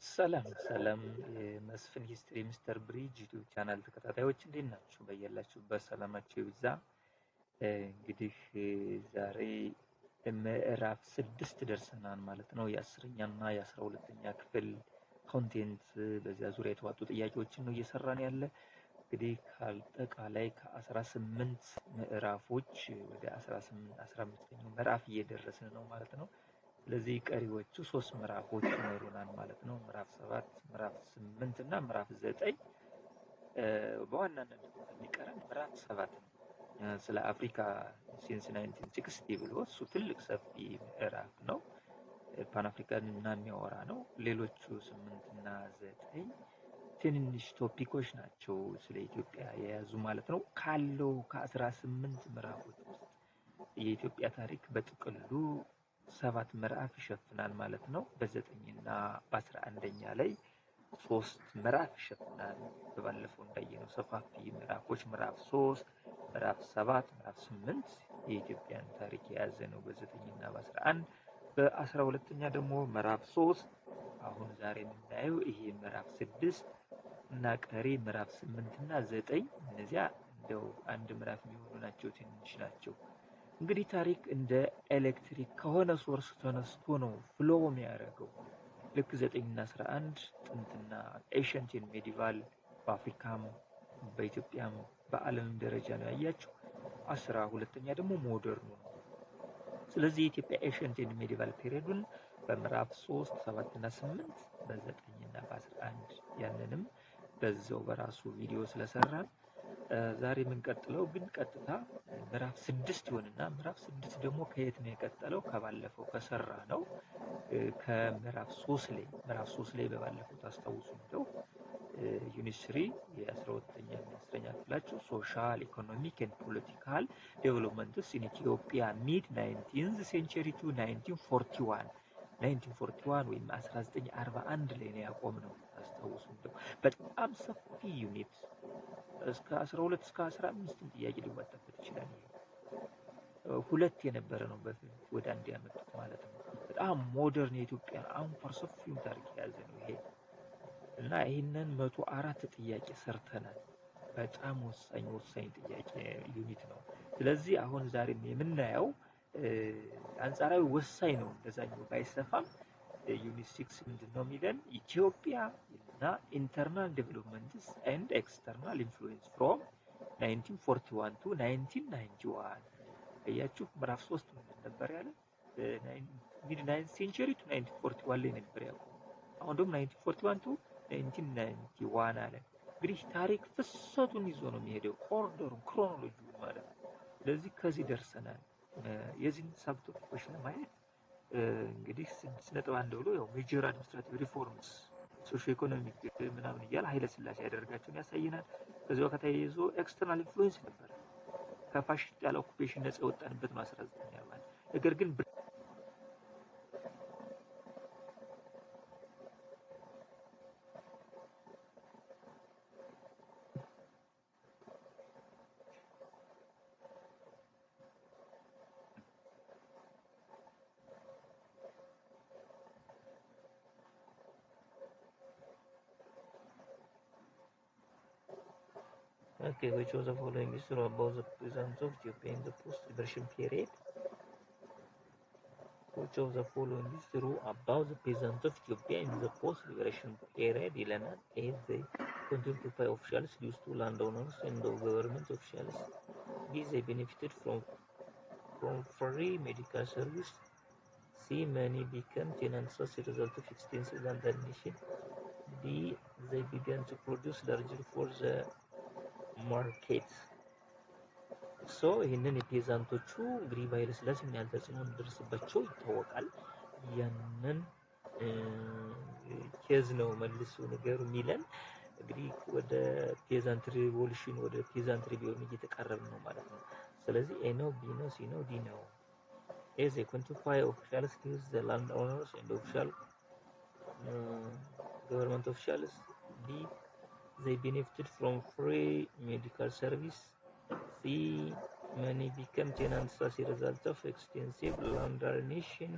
ሰላም ሰላም የመስፍን History Mister ብሪጅ YouTube channel ተከታታዮች፣ እንዴት ናችሁ? በያላችሁበት ሰላማችሁ ይብዛ። እንግዲህ ዛሬ ምዕራፍ 6 ደርሰናል ማለት ነው። የአስረኛ እና የ12ኛ ክፍል content በዚያ ዙሪያ የተዋጡ ጥያቄዎችን ነው እየሰራን ያለ። እንግዲህ ከአጠቃላይ ከ18 ምዕራፎች ወደ 18 15ኛው ምዕራፍ እየደረስን ነው ማለት ነው። ስለዚህ ቀሪዎቹ ሶስት ምዕራፎች ይኖሩናል ማለት ነው። ምዕራፍ 7፣ ምዕራፍ 8 እና ምዕራፍ 9። በዋናነት ደግሞ የሚቀረን ምዕራፍ 7 ነው። ስለ አፍሪካ since 1960 ብሎ እሱ ትልቅ ሰፊ ምዕራፍ ነው። Pan African እና የሚያወራ ነው። ሌሎቹ 8 እና 9 ትንንሽ topic ኦች ናቸው ስለ ኢትዮጵያ የያዙ ማለት ነው። ካለው ከ18 ምዕራፎች ውስጥ የኢትዮጵያ ታሪክ በጥቅሉ ሰባት ምዕራፍ ይሸፍናል ማለት ነው። በዘጠኝና በ11ኛ ላይ ሶስት ምዕራፍ ይሸፍናል። በባለፈው እንዳየነው ሰፋፊ ምዕራፎች ምዕራፍ 3፣ ምዕራፍ 7፣ ምዕራፍ 8 የኢትዮጵያን ታሪክ የያዘ ነው። በዘጠኝና በ11፣ በ12ኛ ደግሞ ምዕራፍ 3፣ አሁን ዛሬ የምናየው ይሄ ምዕራፍ 6 እና ቀሪ ምዕራፍ 8 እና 9፣ እነዚያ እንደው አንድ ምዕራፍ የሚሆኑ ናቸው፣ ትንሽ ናቸው። እንግዲህ ታሪክ እንደ ኤሌክትሪክ ከሆነ source ተነስቶ ነው flow የሚያደርገው። ልክ 9 እና 11 ጥንትና ancient medieval በአፍሪካም በኢትዮጵያም በዓለምም ደረጃ ነው ያያችሁ። 12ኛ ደግሞ modern ኡ ነው። ስለዚህ የኢትዮጵያ ancient medieval period ኡን በምዕራፍ 3፣ 7 እና 8፣ በ9 እና በ11 ያንንም በዛው በራሱ ቪዲዮ ስለሰራን ዛሬ የምንቀጥለው ግን ቀጥታ ምዕራፍ 6 ይሆንና ምዕራፍ 6 ደግሞ ከየት ነው የቀጠለው? ከባለፈው ከሰራነው ከምዕራፍ 3 ላይ። ምዕራፍ 3 ላይ በባለፈው ታስታውሱ እንደው unit 3 የ12ኛ እና 10ኛ ክፍላቸው social, economic and political developments in Ethiopia mid 19th century to 1941፣ 1941 ወይም 1941 ላይ ነው ያቆምነው። ታስታውሱ እንደው በጣም ሰፊ unit እስከ 12 እስከ 15 ጥያቄ ሊወጣበት ይችላል። ይሄ ሁለት የነበረ ነው በፊት ወደ አንድ ያመጡት ማለት ነው። በጣም modern የኢትዮጵያን አንኳር ሰፊውን ታሪክ የያዘ ነው ይሄ እና ይህንን 104 ጥያቄ ሰርተናል። በጣም ወሳኝ ወሳኝ ጥያቄ unit ነው። ስለዚህ አሁን ዛሬም የምናየው አንጻራዊ ወሳኝ ነው፣ እንደዛኛው ባይሰፋም unit 6 ምንድን ነው የሚለን? ኢትዮጵያ እና internal developments and external influence from 1941 to 1991። አያችሁ፣ ምዕራፍ 3 ምንድን ነበር ያለ? Mid 9 century to 1941 ላይ ነበር ያቆመው። አሁን ደግሞ 1941 to 1991 አለ። እንግዲህ ታሪክ ፍሰቱን ይዞ ነው የሚሄደው፣ order ኡን chronology ውን ማለት ነው። ስለዚህ ከዚህ ደርሰናል። የዚህን subtopic ኦች ለማየት እንግዲህ 6.1 ብሎ ያው major administrative reforms, socio economic ምናምን እያለ ኃይለ ሥላሴ ያደረጋቸውን ያሳየናል። ከዚያው ከተያይዞ external influence ነበረ። ከፋሽስት ጣሊያን occupation ነጻ የወጣንበት ነው 1941። ነገር ግን Okay, which of the following is true about the peasants of Ethiopia in the post-liberation period? Which of the following is true about the peasants of Ethiopia in the post-liberation period? ይለናል። A. They continued to pay officials dues to landowners and of government officials. B. They benefited from free medical service. C. Many became tenants as a result of extensive land alienation. D. They began to produce largely for the market. So ይህንን የ peasant ኦቹ እንግዲህ በኃይለ ሥላሴ ምን ያህል ተጽዕኖ እንደደረሰባቸው ይታወቃል። ያንን case ነው መልሱ ንገሩ የሚለን። እንግዲህ ወደ peasant revolution፣ ወደ peasant rebellion እየተቃረብን ነው ማለት ነው። ስለዚህ A ነው፣ B ነው፣ C ነው፣ D ነው? A, they continue to pay officials dues the landowners and official government officials. B, they benefited from free medical service. C, many became tenants as a result of extensive land alienation.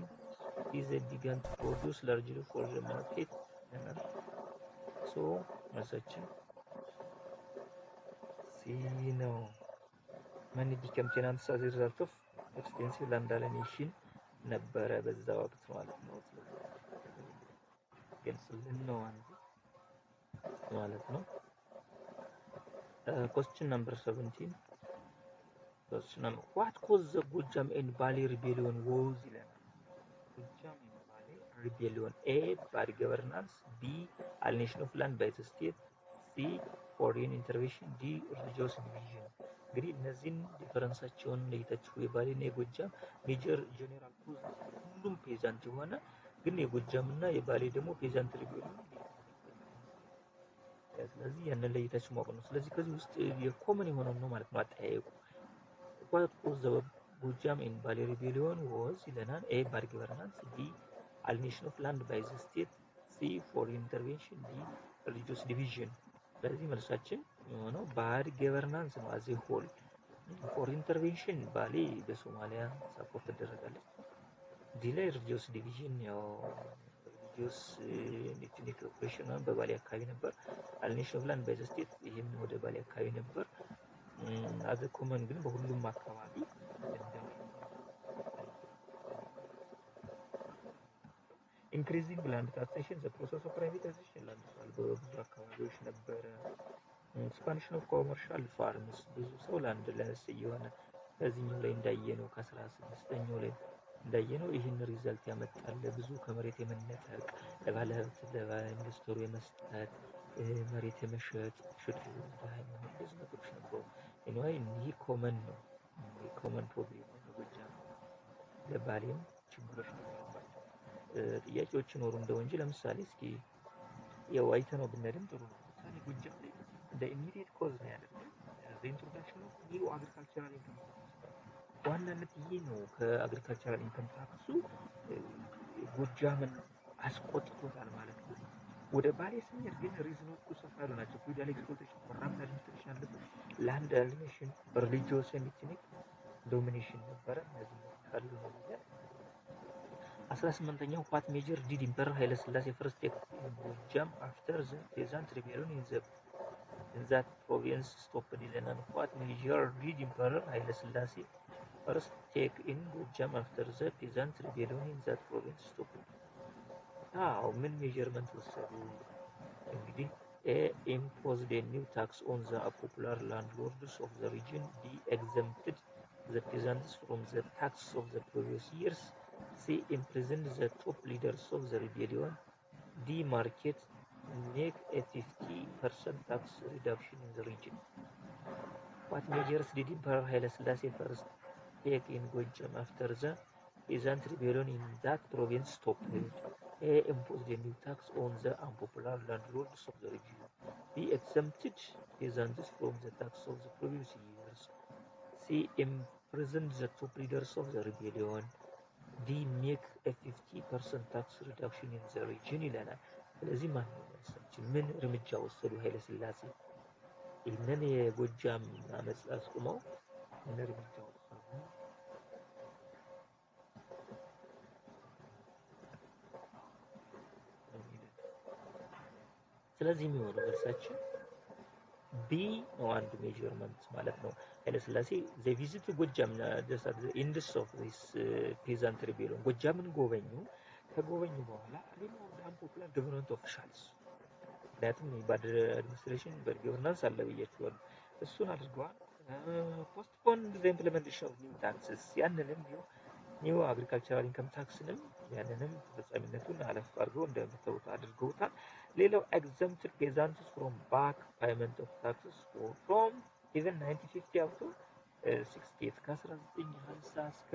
D, they began to produce largely for the market. ይለናል። So መልሳችን C ነው። Many became tenants as result of extensive land alienation ነበረ በዛ ወቅት ማለት ነው። ስለዚህ ገልጽልን ነው አንዱ ማለት ነው። Question number 17. Question number, what caused the ጎጃም and ባሌ rebellion was ይለናል። ጎጃም and ባሌ rebellion: A, bad governance፣ B, alienation of land by the state፣ C, foreign intervention፣ D, religious division። እንግዲህ እነዚህን difference ኣቸውን ለይታችሁ የባሌና የጎጃም major general cause ሁሉም peasant የሆነ ግን የጎጃም እና የባሌ ደግሞ peasant rebellion። ስለዚህ ያንን ለይታችሁ ማወቅ ነው። ስለዚህ ከዚህ ውስጥ የ common የሆነው ነው ማለት ነው አጠያየቁ። What cause the ጎጃም and ባሌ rebellion was ይለናል። A, bad governance፣ B, alienation of land by the state፣ C, foreign intervention፣ D, religious division። ስለዚህ መልሳችን የሆነው bad governance ነው። As a whole foreign intervention ባሌ በሶማሊያ support ትደረጋለች። D ላይ religious division ያው religious ethnic operation በባሌ አካባቢ ነበር። Alienation of land by the state ይህም ወደ ባሌ አካባቢ ነበር። As a common ግን በሁሉም አካባቢ እንደ increasing land taxation, the process of privatization land በብዙ አካባቢዎች ነበረ። Expansion of commercial farms ብዙ ሰው landless እየሆነ ከዚህኛው ላይ እንዳየነው ከ16ኛው ላይ እንዳየነው ይህን result ያመጣል። ብዙ ከመሬት የመነጠቅ፣ ለባለሀብት ለኢንቨስተሩ የመስጠት፣ መሬት የመሸጥ፣ ሽጦ ድሃ የመሆን ብዙ ነገሮች ነበሩ። Anyway ይህ common ነው። Common problem ነው። ለጎጃም ለባሌም ችግሮች ነበሩባቸው። ጥያቄዎች ይኖሩ እንደው እንጂ ለምሳሌ እስኪ ያው አይተነው ብንሄድም ጥሩ ነው። ለምሳሌ ጎጃም ላይ እንደ immediate cause ነው ያደርገው introduction of new agricultural income tax። በዋናነት ይሄ ነው። ከ agricultural income tax ኡ ጎጃምን አስቆጥቶታል ማለት ነው። ወደ ባሌ ስንሄድ ግን reason ኦቹ ሰፋ ያሉ ናቸው። Feudal exploitation፣ corrupt administration አለበት፣ land alienation፣ religious and ethnic domination ነበረ። እነዚህ ካሉ ነው የሚለን። 18ኛው፣ what measure did Emperor ኃይለ ሥላሴ first take in ጎጃም after the peasant rebellion in that province stopped ይለናል። What measure did Emperor ኃይለ ሥላሴ first take in ጎጃም after the peasant rebellion in that province stopped? አዎ፣ ምን measurement ወሰዱ? እንግዲህ A, imposed a new tax on the unpopular landlords of the region፣ B, exempted the peasants from the tax of the previous years፣ C, imprisoned the top leaders of the rebellion፣ D, market make a 50% tax reduction in the region. What measures did Emperor Haile Selassie first take in Gojjam after the peasant rebellion in that province stopped? A. Imposed a new tax on the unpopular landlords of the region. B. Exempted peasants from the tax of the previous years. C. Imprisoned the top leaders of the rebellion. D. Make a 50% tax reduction in the region ይለናል። ስለዚህ ማን ነው መልሳችን? ምን እርምጃ ወሰዱ ኃይለ ሥላሴ? ይህንን የጎጃም አመፅ አስቁመው ምን እርምጃ ወሰዱ ነው የሚለን። ስለዚህ የሚሆነው መልሳችን B ነው። አንዱ measurement ማለት ነው። ኃይለሥላሴ they visit ጎጃም just at the end of this peasant rebellion ጎጃምን ጎበኙ። ከጎበኙ በኋላ ሪሙቭድ አንፖፑላር ገቨርንመንት ኦፊሻልስ፣ ምክንያቱም bad administration, bad governance አለ ብያችኋለሁ። እሱን አድርገዋል። Postpone the implementation of new taxes፣ ያንንም new agricultural income tax ንም ያንንም ተፈጻሚነቱን አለፍ አድርገው እንደምታዩት አድርገውታል። ሌላው exempted peasants from back payment of taxes from even 1950 up to 68፣ ከ1950 እስከ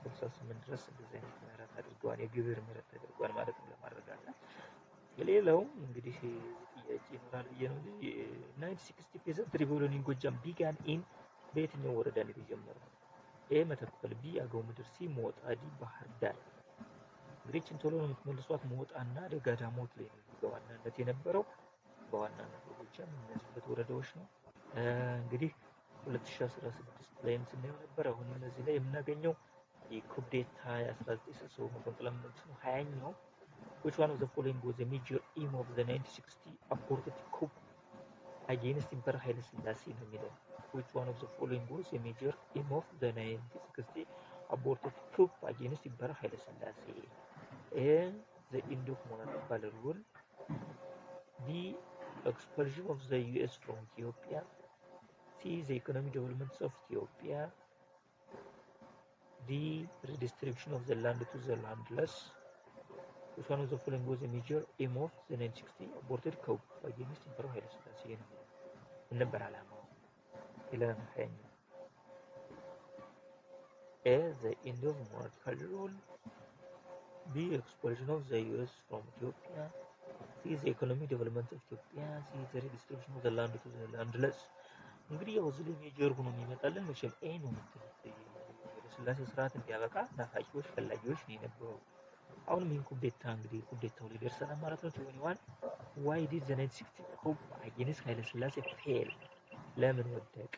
1968 ድረስ እንደዚህ አይነት ምህረት አድርገዋል። የግብር ምህረት ተደርጓል ማለት ነው ለማረጋጋት። ሌላው እንግዲህ ጥያቄ ይኖራል ብዬ ነው እንጂ 1960 peasant rebellion in ጎጃም began in በየትኛው ወረዳ ነው የተጀመረው? A, መተከል፣ B, አገው ምድር፣ C, ሞጣ፣ D, ባህር ዳር። እንግዲህ ይህችን ቶሎ ነው የምትመልሷት። ሞጣና ደጋ ዳሞት ላይ ነው በዋናነት የነበረው። በዋናነት በጎጃም እነዚህ ሁለት ወረዳዎች ነው። እንግዲህ 2016 ላይም ስናየው ነበር። አሁን እነዚህ ላይ የምናገኘው የ coup d'état የ1960 መፈንቅለ መንግስት ነው። 20ኛው Which one of the following was the major aim of the 1960 aborted coup against Emperor Haile Selassie ነው የሚለን። Which one of the following was the major aim of the 1960 aborted coup against Emperor Haile Selassie? A. The end of monarchical rule. B. Expulsion of the US from Ethiopia. C. The economic development of Ethiopia. D. Redistribution of the land to the landless. Which one of the following was the major aim of the 1960 aborted coup against Emperor Haile Selassie ነው የሚለው። ምን ነበር ዓላማው ይለናል። 20ኛው A. The end of monarchical rule. B. Expulsion of the US from Ethiopia. C. The economic development of Ethiopia. C. The redistribution of the land to the landless. እንግዲህ ያው እዚህ ላይ major ሆኖ የሚመጣልን መቼም A ነው የምትሉት። የኃይለሥላሴ ስርዓት እንዲያበቃ ናፋቂዎች ፈላጊዎች ነው የነበሩ። አሁንም ይህን ኩዴታ እንግዲህ ኩዴታው ላይ ደርሰናል ማለት ነው። 21, why did the 1960 coup against ኃይለ ሥላሴ fail? ለምን ወደቀ?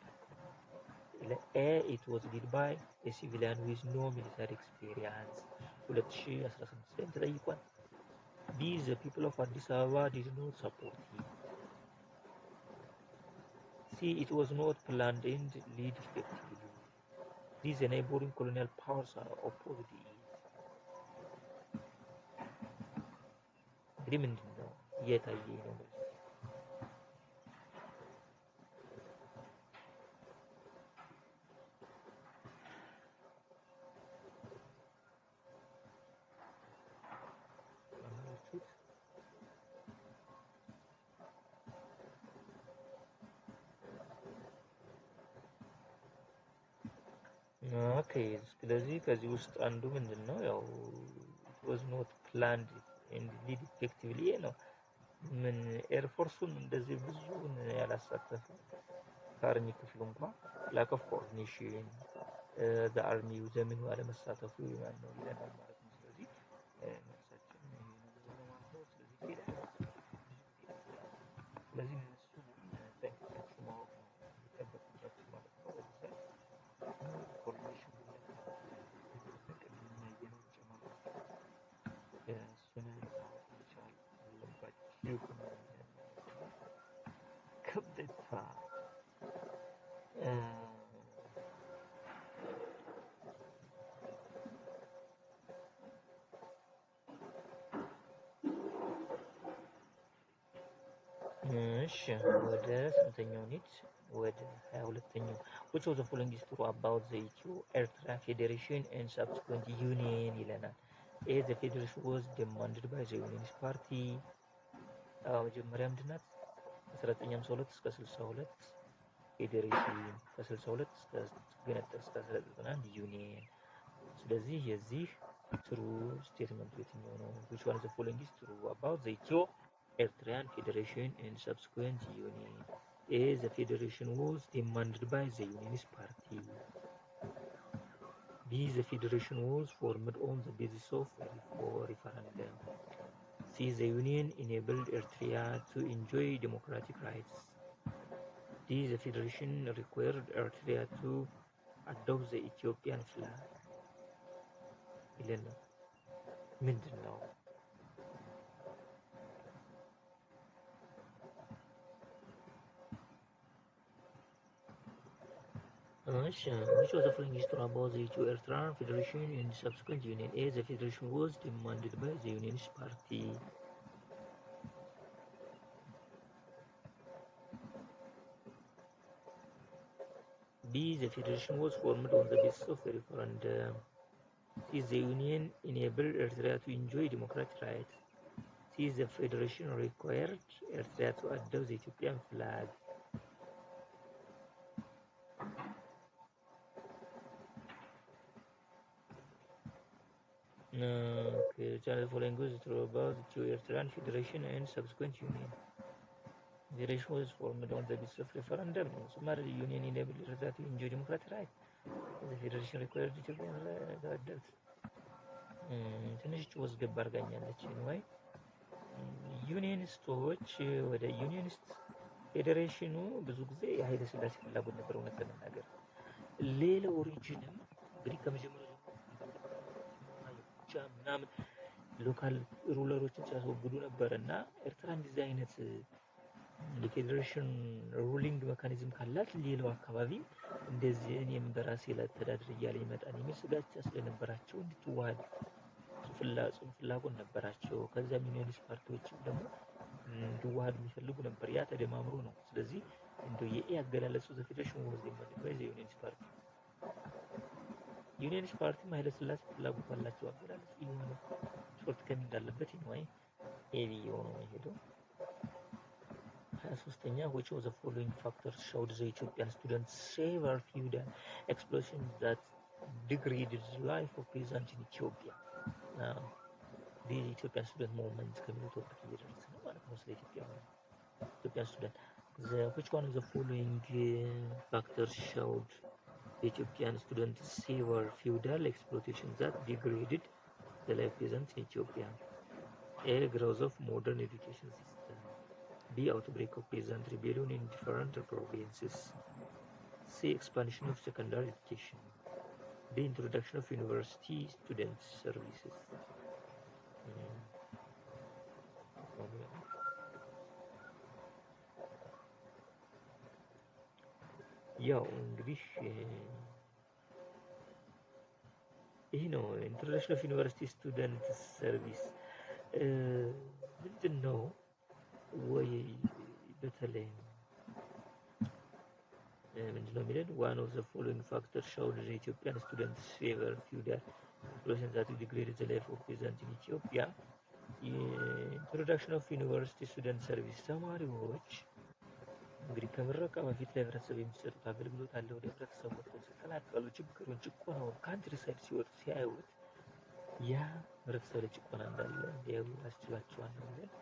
A, it was led by a civilian with no military experience፣ 2016 ላይም ተጠይቋል። B, the people of አዲስ አበባ did not support it. C, it was not planned and led effectively. D, the neighboring colonial powers opposed it. እንግዲህ ምንድን ነው እየታየ ነው መልስ? አላችሁት? Okay፣ ስለዚህ ከዚህ ውስጥ አንዱ ምንድን ነው? ያው it was not planned and led effectively ነው። ምን air force ኡን እንደዚህ ብዙውን ያላሳተፈ ከ army ክፍሉ እንኳ lack of coordination army ው ዘመኑ አለመሳተፉ የማን ነው ይለናል ማለት ነው። ስለዚህ መልሳችን ይሄ ነው ማለት ነው። ስለዚህ fail ብዙ ጊዜ፣ ስለዚህ እነሱንም ጠንቅቃችሁ ማወቅ ነው የሚጠበቅባችሁ ማለት ነው። በዚህ ሰዓት coordination ጉድለት ቅድም ያየነውን ጨምራችሁ እሱን ማወቅ መቻል አለባችሁ ነው የሚለን ማለት ነው። ክብደታ። እሺ፣ ወደ ስንተኛው ኒድ? ወደ 22ኛው። Which of the following is true about the Ethio Eritrea Federation and subsequent union ይለናል። A, the federation was demanded by the Unionist Party። መጀመሪያ ምንድን ናት? 1952 እስከ 62 ፌዴሬሽን፣ ከ62 እስከ ገነጠል እስከ 1991 ዩኒየን። ስለዚህ የዚህ true statement ኡ የትኛው ነው? Which one of the following is true about the Ethio Eritrean Federation and subsequent union? A, the federation was demanded by the Unionist Party. B, the federation was formed on the basis of a referendum. C, the union enabled Eritrea to enjoy democratic rights. D, the federation required Eritrea to adopt the Ethiopian flag ይለናል። ምንድን ነው? እሺ፣ which of the following is true about the Ethio-Eritrean Federation and subsequent union? A, the federation was demanded by the Unionist Party. B, the federation was formed on the basis of a referendum. C, the union enabled Eritrea to enjoy democratic rights. C, the federation required Eritrea to adopt the Ethiopian flag. Okay, which of the following is true about the Ethio-Eritrean Federation and subsequent union? Federation was formed on the basis of referendum. So, the union enabled Eritrea to enjoy democratic rights. The federation required Ethiopian flag to adopt. ትንሽ ወዝገብ አድርጋኛለች። Anyway, unionist ኦች ወደ unionist ፌዴሬሽኑ ብዙ ጊዜ የኃይለ ሥላሴ ፍላጎት ነበር እውነት ለመናገር። ሌላው region ም እንግዲህ ከመጀመሪያው ጀምሮ የጎጃም ምናምን Local ruler ኦችን ሲያስወግዱ ነበር። እና ኤርትራ እንደዚህ አይነት የፌዴሬሽን ruling mechanism ካላት ሌላው አካባቢ እንደዚህ እኔም በራሴ ላተዳድር እያለ ይመጣል የሚል ስጋቻ ስለነበራቸው እንድትዋሃድ ጽኑ ፍላጎት ነበራቸው። ከዚያም unionist ፓርቲዎችም ደግሞ እንዲዋሃዱ የሚፈልጉ ነበር። ያ ተደማምሮ ነው። ስለዚህ እንደው የ A አገላለጹ the federation was demanded by the unionist party። Unionist party ም ኃይለ ሥላሴ ፍላጎት አላቸው አገላለጹ የሆነ shortcoming አለበት። Anyway, A ብዬው ነው የሄደው። 23ኛ፣ which of the following factors showed the Ethiopian students severe feudal exploitation that degraded the life of peasants in Ethiopia? እንግዲህ የ Ethiopian student movement ከሚለው topic እየደረሰ ነው ማለት ነው። ስለ ኢትዮጵያ Ethiopian student, the which one of the following factors showed the Ethiopian students severe feudal exploitation that degraded the life peasants in Ethiopia? A. Growth of modern education system. B. Outbreak of peasant rebellion in different provinces. C. Expansion of secondary education. D. Introduction of university student services. ነው። ያው እንግዲህ ይህ ነው introduction of university student service ምንድን ነው ወይ በተለይ ምንድን ነው የሚለን? One of the following factor showed the Ethiopian student severe feudal exploitation that degraded the life of peasant in Ethiopia, introduction of university student service። ተማሪዎች እንግዲህ ከምረቃ በፊት ለህብረተሰብ የሚሰጡት አገልግሎት አለ። ወደ ህብረተሰቡ ወጥተው ሲቀላቀሉ ችግሩን፣ ጭቆናውን countryside ሲወጡ ሲያዩት ያ ህብረተሰብ ላይ ጭቆና እንዳለ እንዲያዩ ያስችላቸዋል ነው የሚለን።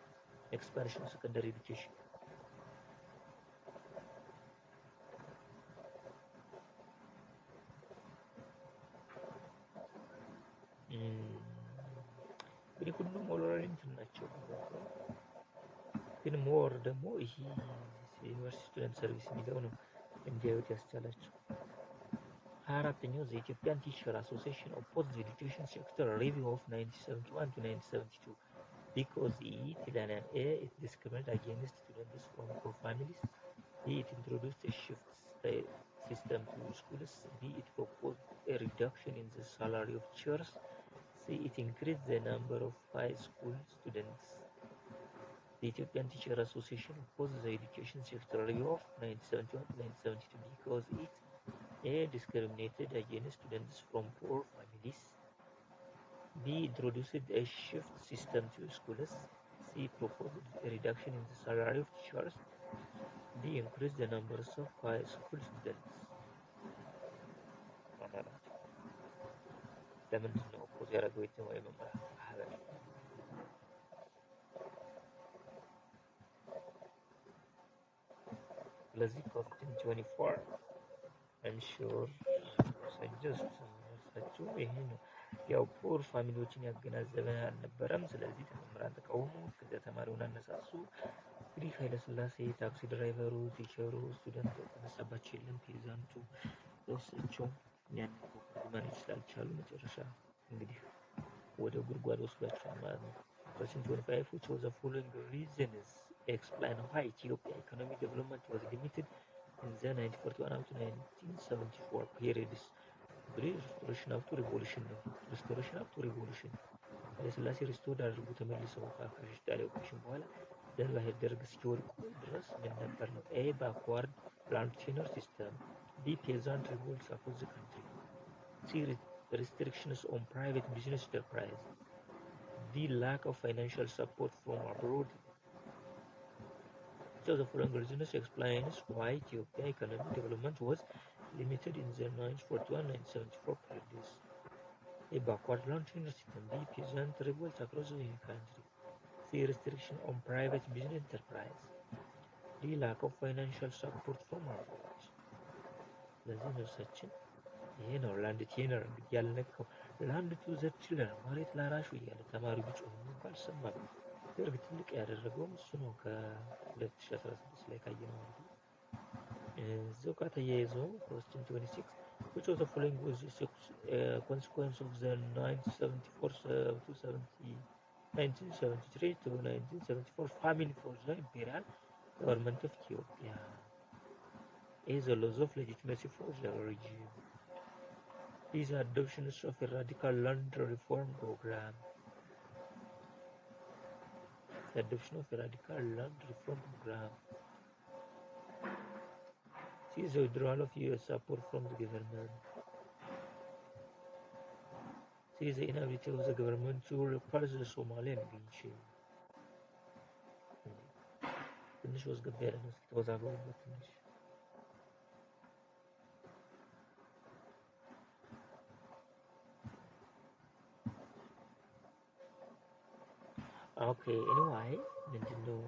Expansion secondary education፣ እንግዲህ ሁሉም already እንትን ናቸው፣ ግን more ደግሞ ይሄ university student service የሚለው ነው እንዲያዩት ያስቻላቸው። 24ኛው፣ the Ethiopian Teacher Association oppose education sector review of 1971 to 1972 because it ይለናል። A, it discriminate against students from poor families. B, it introduced a shift system to schools. D, it proposed a reduction in the salary of teachers. C, it increased the number of high school students. The Ethiopian Teacher Association opposed the education sector review of 1971 to 1972 because it: A. Discriminated against students from poor families. B. Introduced a shift system to schools. C. Proposed a reduction in the salary of teachers. D. Increased the numbers of high school students. ለምንድን ነው oppose ያደረገው የተማሪ መምህራን ማህበር? ስለዚህ question 24, I'm sure suggest መልሳችሁ ይሄ ነው። ያው poor family ዎችን ያገናዘበ አልነበረም። ስለዚህ መምህራን ተቃውሞ፣ ከዚያ ተማሪውን አነሳሱ። እንግዲህ ኃይለሥላሴ taxi driver ኡ፣ teacher ኡ፣ student ያልተነሳባቸው የለም። Peasant ኡ እሳቸው ያንን manage ስላልቻሉ መጨረሻ እንግዲህ ወደ ጉድጓድ ወስዷቸዋል ማለት ነው። Question 25, which of the following reasons explain why Ethiopia economic development was limited in the 1941 up to 1974 periods? እንግዲህ restoration up to revolution ነው። Restoration up to revolution ኃይለሥላሴ restored አድርጉ ተመልሰው ከፋሽስት ጣሊያን occupation በኋላ then ባህር ደርግ እስኪወድቁ ድረስ ምን ነበር ነው? A, backward land tenure system. B, peasant revolts across the country. C, restrictions on private business enterprise. D, lack of financial support from abroad. Which of the following reasons explains why Ethiopia economic development was limited in the 1941-1974 periods? A. Backward land tenure system. B. Peasant revolts across the country. C. Restriction on private business enterprise. D. Lack of financial support from abroad. ስለዚህ መልሳችን ይሄ ነው። Land tenure እንግዲህ ያልነካው land to the tiller መሬት ላራሹ እያለ ተማሪው ቢጮህም እንኳ አልሰማም። ደርግ ትልቅ ያደረገውም እሱ ነው። ከ2016 ላይ ካየነው አንዱ እዚው ጋር ተያይዞ question 26, which of the following was the consequence of the 1974 to 1973 to 1974 famine for the imperial government of Ethiopia. A. The loss of legitimacy for the regime. B. The adoption of a radical land reform program. The adoption of a radical land reform program. C. The withdrawal of U.S. support from the government. C. The inability of the government to repulse the Somali invasion. ትንሽ ወዝገብ ያለ ነው። እስኪ ተወዛገቡበት ትንሽ። Okay, anyway, ምንድነው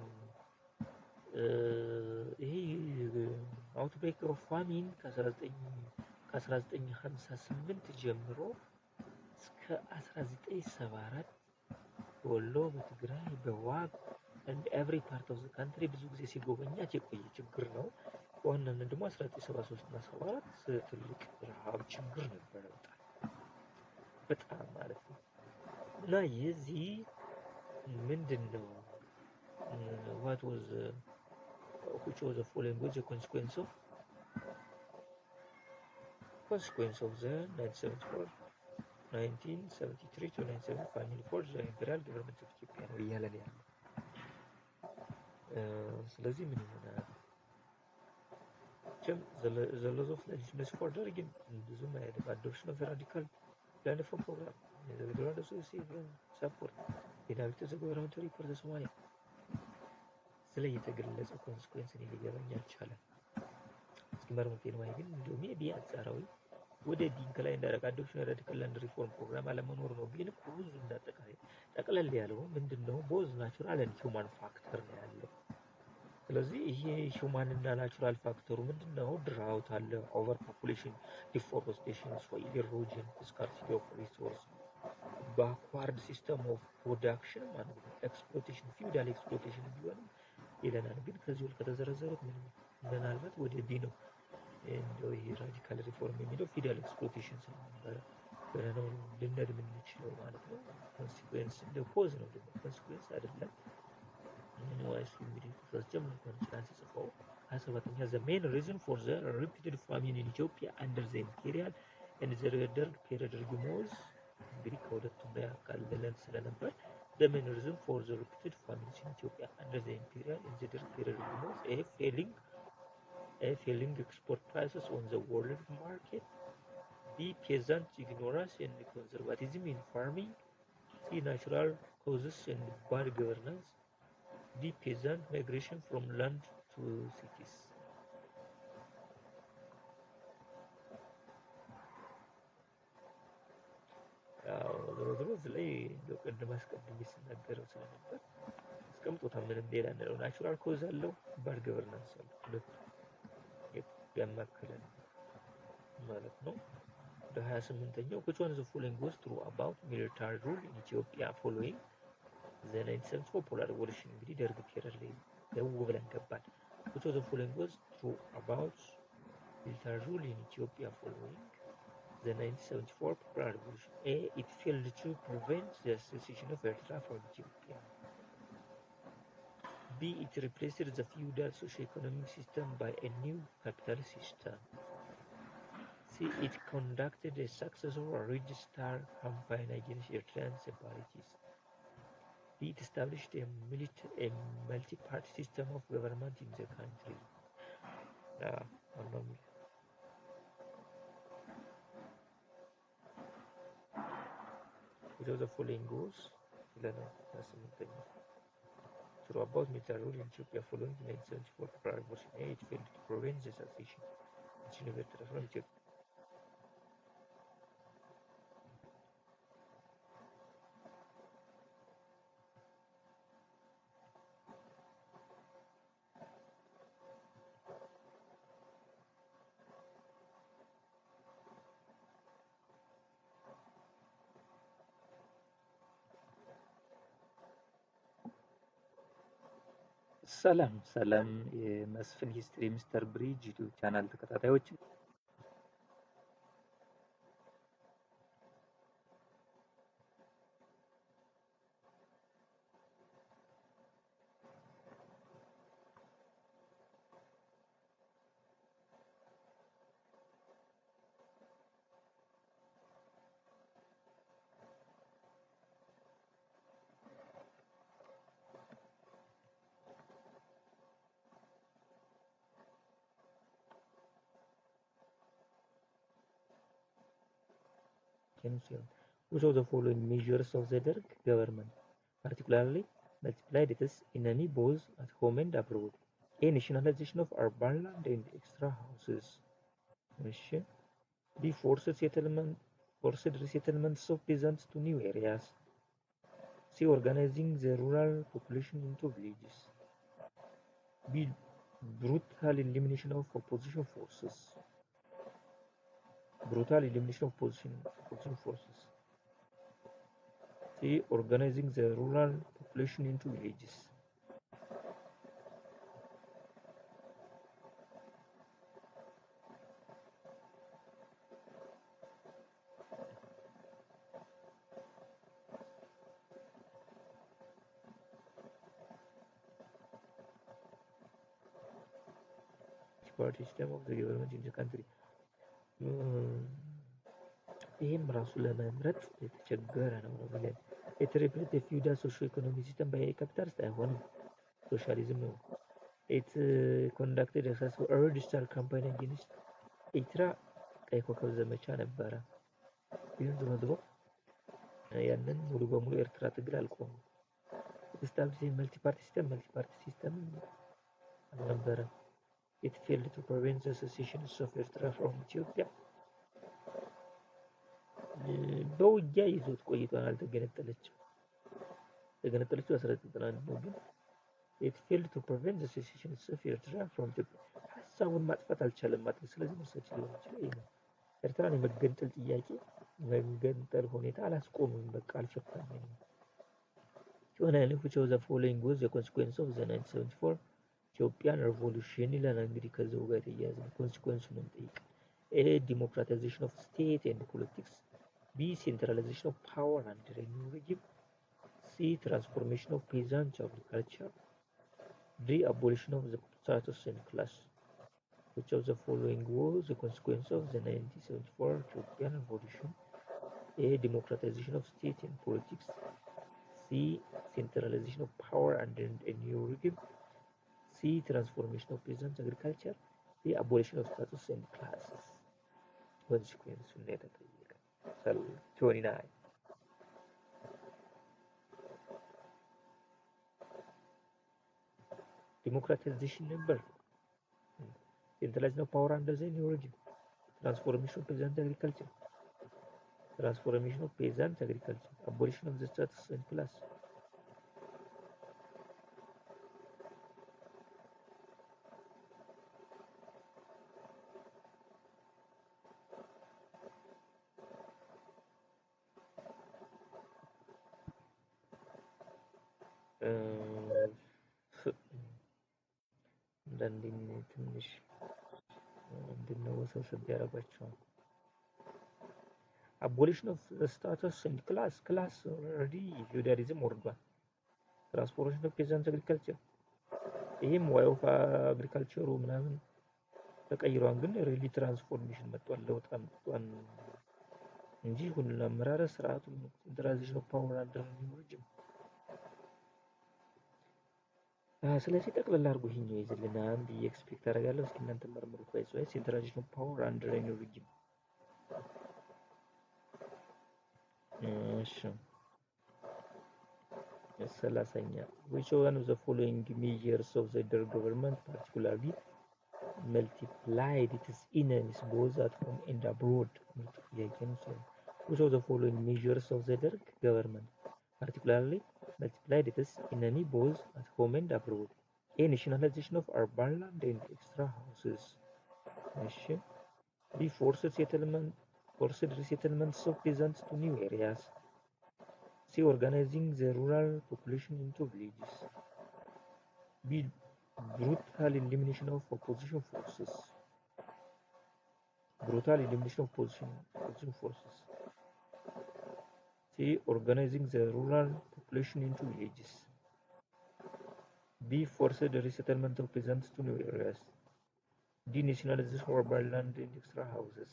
ይሄ outbreak of famine ከ1958 ጀምሮ እስከ 1974 በወሎ፣ በትግራይ፣ በዋግ and every part of the country ብዙ ጊዜ ሲጎበኛት የቆየ ችግር ነው። በዋናነት ደግሞ 1973 እና 74 ትልቅ ረሃብ ችግር ነበረ፣ በጣም በጣም ማለት ነው። እና የዚህ ምንድን ነው what was which was the following was the consequence of the 1974 1973 to 1975 famine for the imperial government of Ethiopia ነው እያለን ያለው። ስለዚህ ምን ይሆናል? መቼም the loss of legitimacy for ደርግ ብዙም አይሄድም። Adoption of radical land reform program, the withdrawal of support, inability of the government to repulse ሶማሊያ ስለ የተገለጸው consequence እኔ ሊገባኝ አልቻለም። እስኪ መርምሩት። Anyway, ግን እንዲሁ maybe አንጻራዊ ወደ ዲንክ ላይ እንዳደረገ adoption radical land reform program አለመኖር ነው። ግን cause ኡ እንዳጠቃላይ ጠቅለል ያለው ምንድን ነው? Both natural and human factor ነው ያለው። ስለዚህ ይሄ human እና natural factor ኡ ምንድን ነው? Drought አለ፣ over population፣ deforestation፣ soil erosion፣ scarcity of resource፣ backward system of production ማለት ነው። Exploitation, feudal exploitation ቢሆንም ይለናል። ግን ከዚህ ሁሉ ከተዘረዘሩት ምንም ምናልባት ወደ B ነው እንደው ይሄ radical reform የሚለው feudal exploitation ስለነበረ ብለነው ልንሄድ የምንችለው ማለት ነው። Consequence እንደ cause ነው ደግሞ consequence አይደለም። Anyways, እንግዲህ ተሳስቼም እንኳን ይችላል ስጽፈው። 27ኛ, the main reason for the repeated famine in Ethiopia under the imperial and the ደርግ period regime was እንግዲህ ከሁለቱም ላይ ያካልለን ስለነበር the main reason for the repeated famines in Ethiopia under the imperial and the ደርግ period regime was A. Falling export prices on the world market, B. Peasant ignorance and conservatism in farming, C. Natural causes and bad governance, D. Peasant migration from land to cities. ያው ዞሮ ዞሮ እዚህ ላይ እንደው ቅድም አስቀድሜ ስናገረው ስለነበር አስቀምጦታል። ምንም ሌላ እንለው natural cause አለው፣ bad governance አለው። ሁለቱ ያማከለ ነው ማለት ነው። ወደ 28ኛው, which one of the following was true about military rule in Ethiopia following the 1974 popular revolution? እንግዲህ ደርግ period ላይ ደው ብለን ገባን። Which of the following was true about military rule in Ethiopia following the 1974 Popular Revolution? A. It failed to prevent the secession of Eritrea from Ethiopia. B. It replaced the feudal socio-economic system by a new capitalist system. C. It conducted a successful Red Star campaign against Eritrean separatists. D. It established a multi-party system of government in the country. ማነው የሚለው? Which of the following goes ይለናል። 28ኛው true about military rule in Ethiopia following the 1974 Popular Revolution? A. It failed to prevent the secession of Eritrea from Ethiopia. ሰላም ሰላም የመስፍን History Mister ብሪጅ YouTube channel ተከታታዮች። ነው። ሲሆን which of the following measures of the Derg government particularly multiplied its enemy both at home and abroad? A. Nationalization of urban land and extra houses. እሺ፣ B. Forced resettlements of peasants to new areas. C. Organizing the rural population into villages. D. Brutal elimination of opposition forces. Brutal elimination of opposition forces. C. Organizing the rural population into villages. Party system of the government in the country. ይህም ራሱ ለመምረጥ የተቸገረ ነው የሚለን። It replaced the feudal socio-economic system by capitalist አይሆንም፣ ሶሻሊዝም ነው። It conducted a successful Red Star campaign against ኤርትራ፣ ቀይ ኮከብ ዘመቻ ነበረ። ግን ድሮ ድሮ ያንን ሙሉ በሙሉ ኤርትራ ትግል አልቆመም። Establish multi party system፣ multi party system አልነበረም። It failed to prevent the secession of Eritrea from Ethiopia. በውጊያ ይዞት ቆይቷል። አልተገነጠለችም። ተገነጠለችው 1991 ነው። ግን it failed to prevent the secession of Eritrea from Ethiopia ሀሳቡን ማጥፋት አልቻለም ማለት ነው። ስለዚህ መልሳችን ሊሆን ይችላል ይሄ ነው። ኤርትራን የመገንጠል ጥያቄ መገንጠል ሁኔታ አላስቆምም፣ በቃ አልፈታም። የሆነ which of the following was the consequence of the 1974 Ethiopian Revolution ይለናል። እንግዲህ ከዚያው ጋር የተያያዘ ነው። Consequence ኡ ነው የሚጠይቅ። A. Democratization of state and politics. B. Centralization of power under a new regime. C. Transformation of peasant agriculture. D. Abolition of the status and class. Which of the following was the consequence of the 1974 Ethiopian Revolution? A. Democratization of state and politics. C. Centralization of power under a new regime. C. Transformation of peasant agriculture. D. Abolition of status and classes. Consequence ነው የተጠየቀ። 29. Democratization ነበር። Centralization of power under the new regime. Transformation of peasant agriculture. Transformation of peasant agriculture. Abolition of the status and class. አንዳንዴ ትንሽ ምንድነው ወሰብሰብ ያደርጓቸዋል። Abolition of status and class፣ class already feudalism ወርዷል። Transformation of peasant agriculture ይህም way of agriculture ኡ ምናምን ተቀይሯል። ግን really transformation መጥቷል፣ ለውጥ አምጥቷል እንጂ ሁሉን አመራረስ ስርዓቱ centralization of power under new regime። ስለዚህ ጠቅላላ አድርጎ ይሄኛው ይዝልናል ብዬ expect አደርጋለሁ። እስኪ እናንተ መርምሩት። By the way, centralization of power under new regime። እሺ፣ 30ኛ፣ which one of the following measures of the Derg government particularly multiplied its enemies both at home and abroad? ምርጥ ጥያቄ ነው። ሲሆን which of the following measures of the Derg government particularly multiplied its enemy both at home and abroad? A. Nationalization of urban land and extra houses. እሺ፣ B. Forced resettlements of peasants to new areas. C. Organizing the rural population into villages. D. Brutal elimination of opposition forces. Brutal elimination of opposition forces. C. Organizing the rural population into villages. D. Forced resettlement of peasants to new areas. D. Nationalization of urban land and extra houses.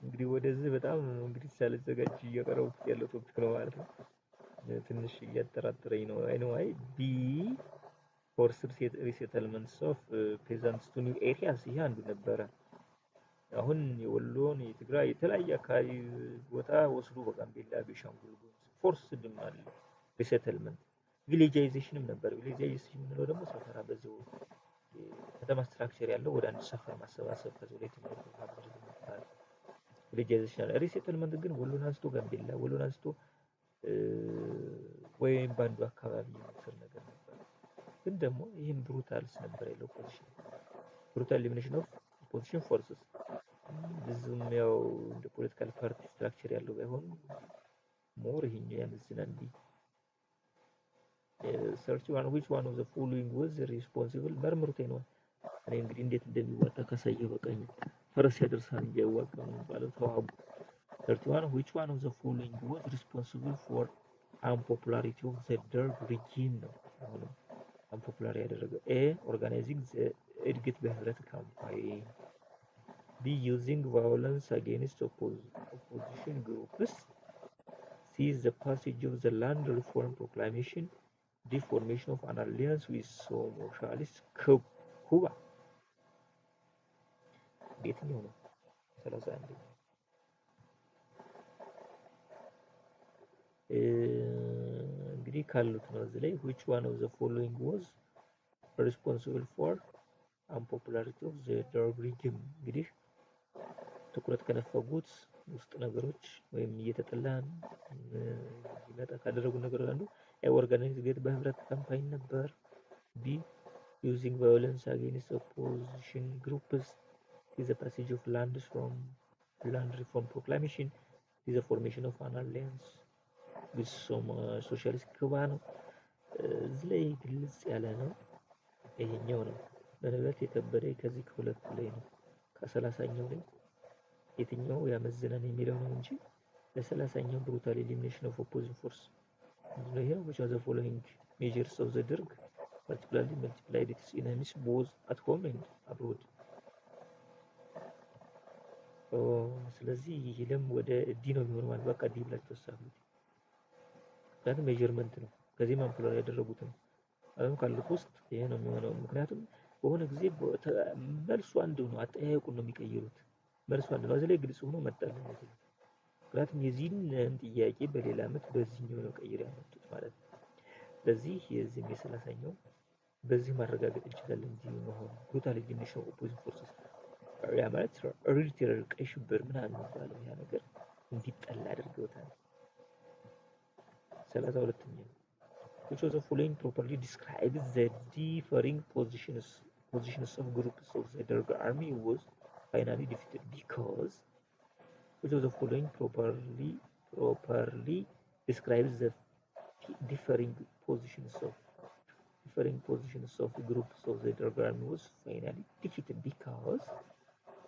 እንግዲህ ወደዚህ በጣም እንግዲህ ሳልዘጋጅ እያቀረብኩት ያለው topic ነው ማለት ነው። ትንሽ እያጠራጠረኝ ነው። Anyway, B. Forced resettlements of peasants to new areas ይሄ አንዱ ነበረ። አሁን የወሎን የትግራይ የተለያየ አካባቢ ቦታ ወስዶ በጋምቤላ፣ ቤሻንጉል ጉሙዝ forced ም አለ resettlement። Villagization ም ነበር። Villagization የምንለው ደግሞ ሰፈራ በዚሁ ከተማ structure ያለው ወደ አንድ ሰፈር ማሰባሰብ ከዚሁ ላይ ትምህርት ሀብት መፍራት villagization አለ። Resettlement ግን ወሎን አንስቶ ጋምቤላ፣ ወሎን አንስቶ ወይም በአንዱ አካባቢ የመውሰድ ነገር ነበር። ግን ደግሞ ይህም brutals ነበር ያለው opposition brutal elimination of opposition forces ብዙም ያው እንደ political party structure ያለው ባይሆንም more ይሄኛው ያመዝናል። 31, which one of the following was responsible መርምሩት ነው። እኔ እንግዲህ እንዴት እንደሚዋጣ ካሳየሁ በቀኝ ፈረስ ያደርሳል እንጂ አይዋጋም ነው የሚባለው። ተዋጉ። 31, which one of the following was responsible for unpopularity of the Derg regime ነው። አሁንም unpopular ያደረገው A, organizing the እድገት በህብረት campaign፣ B, using violence against opposition groups፣ C, the passage of the land reform proclamation፣ D, formation of an alliance with socialist Cuba። የትኛው ነው? 31ኛ እንግዲህ ካሉት ነው እዚህ ላይ which one of the following was responsible for unpopularity of the Derg regime። እንግዲህ ትኩረት ከነፈጉት ውስጥ ነገሮች ወይም እየተጠላን እንዲመጣ ካደረጉ ነገሮች አንዱ organize እድገት በህብረት campaign ነበር። B, using violence against opposition groups፣ C, the passage of land reform proclamation፣ D, the formation of an alliance with socialist Cuba ነው። እዚህ ላይ ግልጽ ያለ ነው። ይሄኛው ነው ምናልባት የከበደ ከዚህ ከሁለቱ ላይ ነው። ከ30ኛው ላይ የትኛው ያመዝናል የሚለው ነው እንጂ ለ30ኛው brutal elimination of opposing force ምንድነው ይሄ ነው። Which of the following measures of the Derg particularly multiplied its enemies both at home and abroad? ስለዚህ ይህም ወደ D ነው የሚሆነው ማለት በቃ D ብላችሁ ተሳፍሉት። ምክንያቱም measurement ነው ከዚህ unpopular ያደረጉት ነው። አሁን ካሉት ውስጥ ይሄ ነው የሚሆነው። ምክንያቱም በሆነ ጊዜ መልሱ አንድ ነው፣ አጠያየቁን ነው የሚቀይሩት። መልሱ አንድ ነው። እዚህ ላይ ግልጽ ሆኖ መጣልን። ምክንያቱም የዚህን ጥያቄ በሌላ አመት በዚህኛው ነው ቀይር ያመጡት ማለት ነው። ስለዚህ የዚህም የ30ኛው በዚህ ማረጋገጥ እንችላለን እንጂ መሆኑ brutal elimination of opposing forces ያ ማለት red terror ቀይ ሽብር ምናምን የሚባለው ያ ነገር እንዲጠላ አድርገውታል። 32ኛ which of the following properly describes the differing positions of groups of the Derg army was finally defeated because? Which of the following properly describes the differing positions of groups of the Derg army was finally defeated because?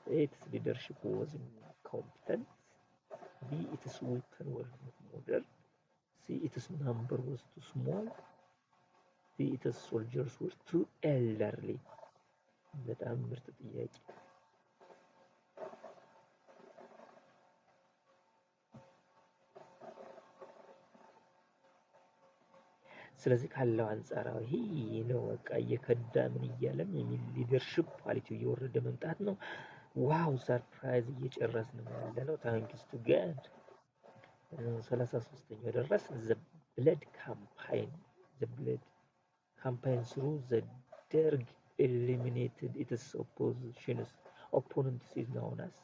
Its leadership was incompetent. B. Its weapon were not modern. C. Its number was too small. D. Its soldiers were too elderly. በጣም ምርጥ ጥያቄ። ስለዚህ ካለው አንጻራዊ ይሄ ነው በቃ እየከዳ ምን እያለም የሚል leadership quality ው እየወረደ መምጣት ነው። Wow, surprise እየጨረስን ነው ያለ ነው። Thanks to God 33ኛው ደረስ። The blood campaign, the blood campaign through the Derg eliminated its oppositions opponents is known as።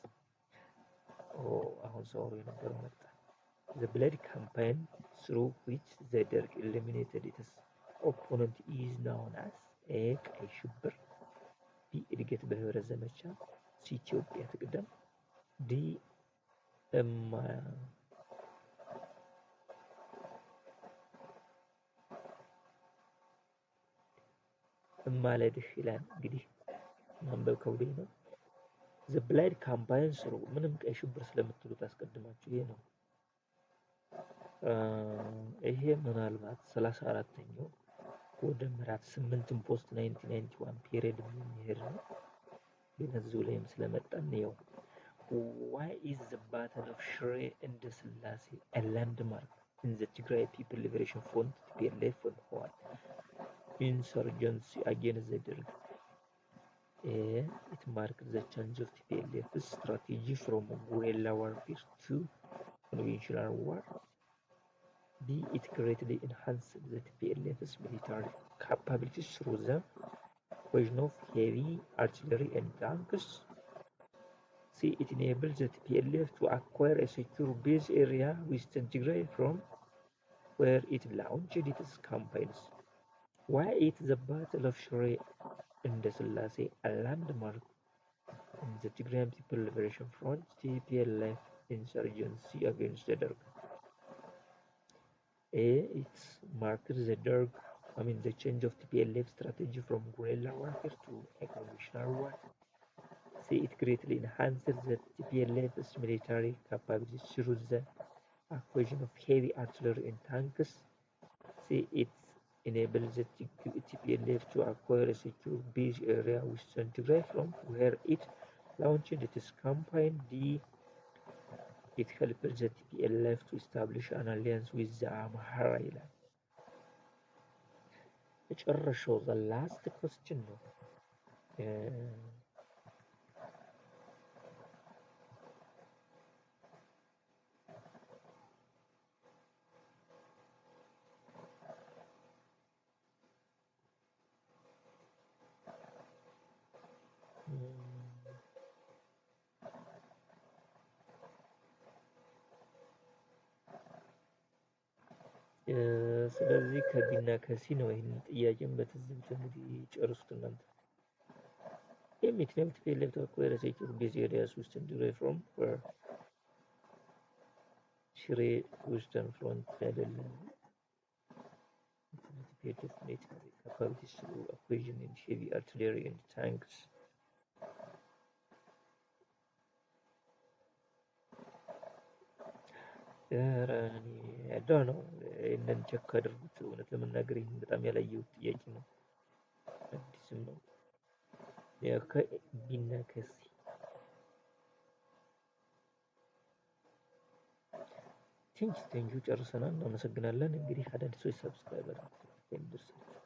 አሁን ሰው የነበረው መጣ። The blood campaign through which the Derg eliminated its opponent is known as A. ቀይ ሽብር፣ B. እድገት በህብረት ዘመቻ፣ C. ኢትዮጵያ ትቅደም፣ D. እማ እማለድህ ይላል። እንግዲህ ማንበብ ከብዶኝ ነው። The blood campaign through ምንም ቀይ ሽብር ስለምትሉት አስቀድማችሁ ይሄ ነው። ይሄ ምናልባት 34ኛው ወደ ምዕራፍ 8ን post 1991 period የሚሄድ ነው። ግን እዚሁ ላይም ስለመጣ እንየው። Why is the Battle of Shire Endaselassie a landmark in the Tigray People Liberation Front, TPLF and ህወሓት? Insurgency against the Derg? A. It marked the change of TPLF's strategy from guerrilla warfare to conventional war. B. It greatly enhanced the TPLF's military capabilities through the acquisition of heavy artillery and tanks. C. It enabled the TPLF to acquire a secure base area western Tigray from where it launched its campaigns. Why is the Battle of Shire Endaselassie a landmark in the Tigrayan People Liberation Front (TPLF) insurgency against the Derg? A. It marked the Derg, I mean the change of TPLF strategy from guerrilla warfare to a conventional war. C. It greatly enhanced the TPLF's military capabilities through the acquisition of heavy artillery and tanks. C. It enabled the TPLF to acquire a secure base area western Tigray from where it launched its campaign. D. It helped the TPLF to establish an alliance with the Amhara ይላል። መጨረሻው the last question ነው። ስለዚህ ከ B ና ከ C ነው። ይህን ጥያቄም በትዝብት እንግዲህ ጨርሱት እናንተ። It helped TPLF to acquire a secure base areas western Tigray from where ሽሬ western front አይደለም። TPLF military capabilities through acquisition and heavy artillery and tanks. ኧረ እኔ ነው ይህንን check አድርጉት። እውነት ለመናገር ይህን በጣም ያላየሁት ጥያቄ ነው፣ አዲስም ነው። ከ B ና ከ C። Thank you, thank you። ጨርሰናል። እናመሰግናለን። እንግዲህ አዳዲሶች subscribe አድርጉት የሚደርሳችሁ።